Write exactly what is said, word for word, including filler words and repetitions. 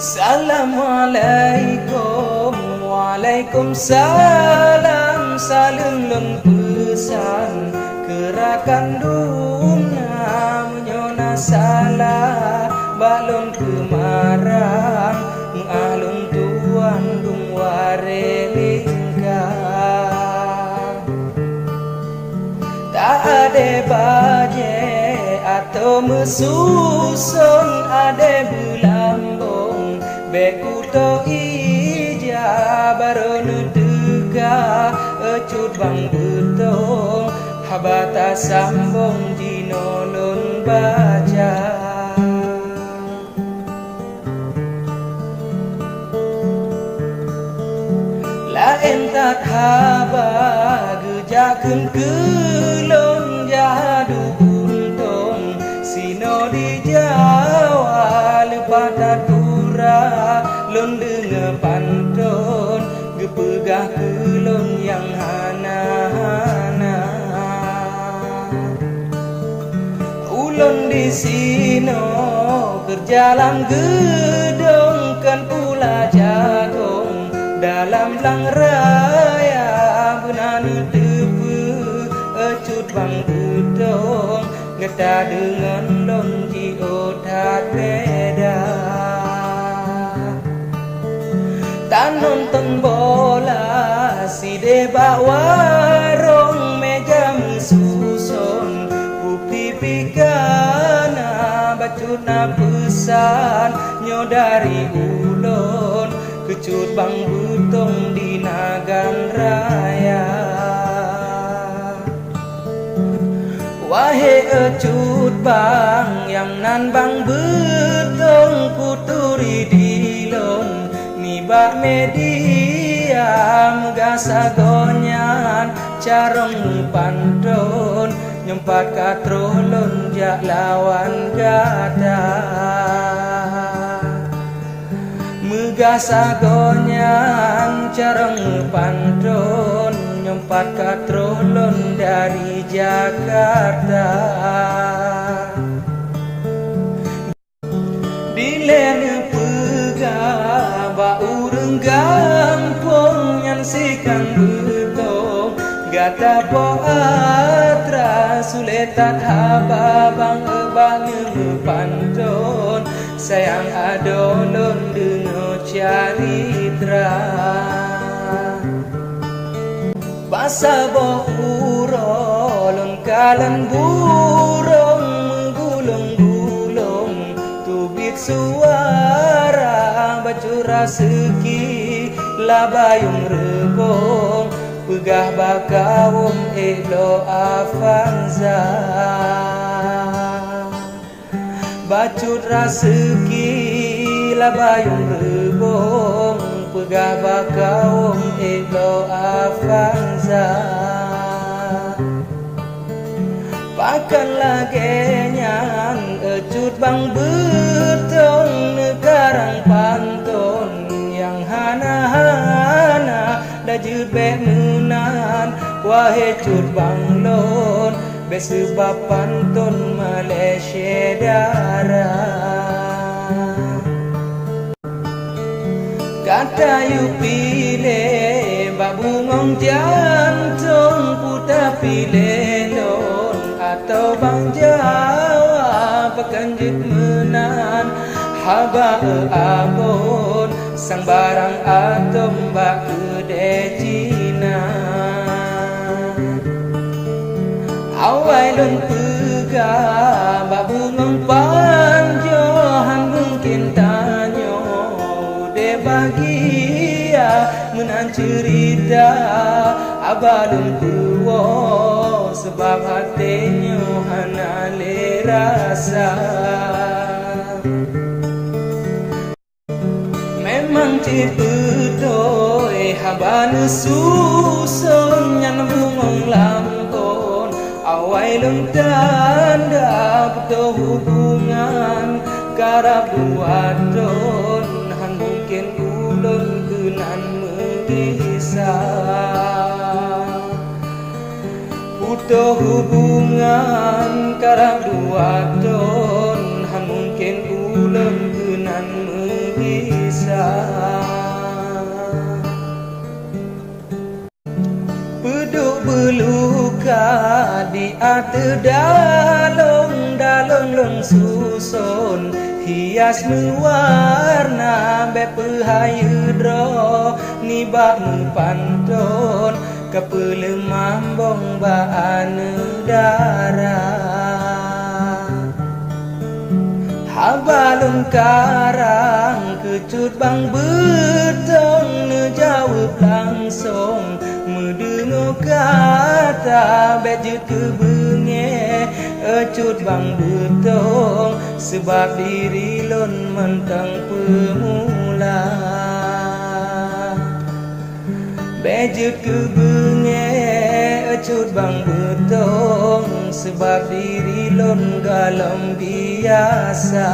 Assalamualaikum. Waalaikumsalam. Saleuem lôn peusan keu rakan dum na, meunyoe na salah bak lôn keumarang, meuáh lôn tuan dum warée lingka. Ta adée bajée ateueh meususon, adée beulambong bék kuto ija, barô neuteuka cut bang beutông, haba tasambong jinoe lôn baca. Laén that haba geujak kheun keu lôn, jadu untông sinoe di Jawa, leupah that pura lôn deungoe panton geupeugah keu lôn nyang hana-hana. Ulôn disinoe keureuja lam geudong, kon pula jagong dalam blang raya. Beuna neuteupeue cut bang beutông, gata deungon lôn jiôh that beda. Tanonton bola sideh bak warông, meja meususon kupi-pi ka na, bacut na peusan nyoe dari ulôn keu cut bang beutông di Nagan Raya. Wahé cut bang nyang nan bang beutông, kuturi dilôn nibak media, meugasagoe nyan carông meupanton, nyoe pat ka troh lôn jak lawan gata. Meugasagoe nyan carông meupanton, nyoe pat ka troh lôn dari Jakarta. Dilée neupeugah bak ureuëng gampông nyan sikan beutông, gata po atra sulet that haba bang bak neumeupanton. Sayang adoe lôn deungoe caritra. Bak saboh uroe lôn kalon burông meugulong-gulong, teubiet suara bacut raseuki labayong reubông, peugah bak kawöm ék bloe Avanza. Bacut raseuki labayong reubông, peugah bak kawöm ék bloe Avanza. Pakon lagée nyan, cut bang beutông neukarang panton nyang hana-hana, da jeuet bék meunan, wahé cut bang lôn, bék seubab panton malée syedara. Gata yue piléh bak bungöng jantông, peue tapiléh lôn atawa bang Jawa, pakon jeuet meunan haba abon sang barang atom bak keudée Cina. Awai lôn peugah bak bungöng panjoe, han mungken tanyoe udeb bahagia meunan ceurita. Haba lôn peuwoe seubab até nyoe hana lé rasa. Memang cit beutôi haba neususon nyan bungöng lam ôn. Awai lôn tanda putôh hubungan karab dua thon, han mungken ulôn keunan meugisa. Putôh hubungan karab dua thon, han mungken ulôn keunan meugisa. Peuduek beuluka di ateueh dalông, dalông lôn suson, hias meuwarna bék peuhayeue droe nibak meupanton, ka peuleumah bong bak aneuk dara. Haba lôn karang keu Cut Bang Beutông, neujaweueb langsong meudeungoe kata, bék jeuet keu beungéh, eh, Cut Bang Beutông, seubab diri lôn mantong peumula. Bék jeuet keu beungéh, eh, Cut Bang Beutông, seubab diri lôn gohlom biasa.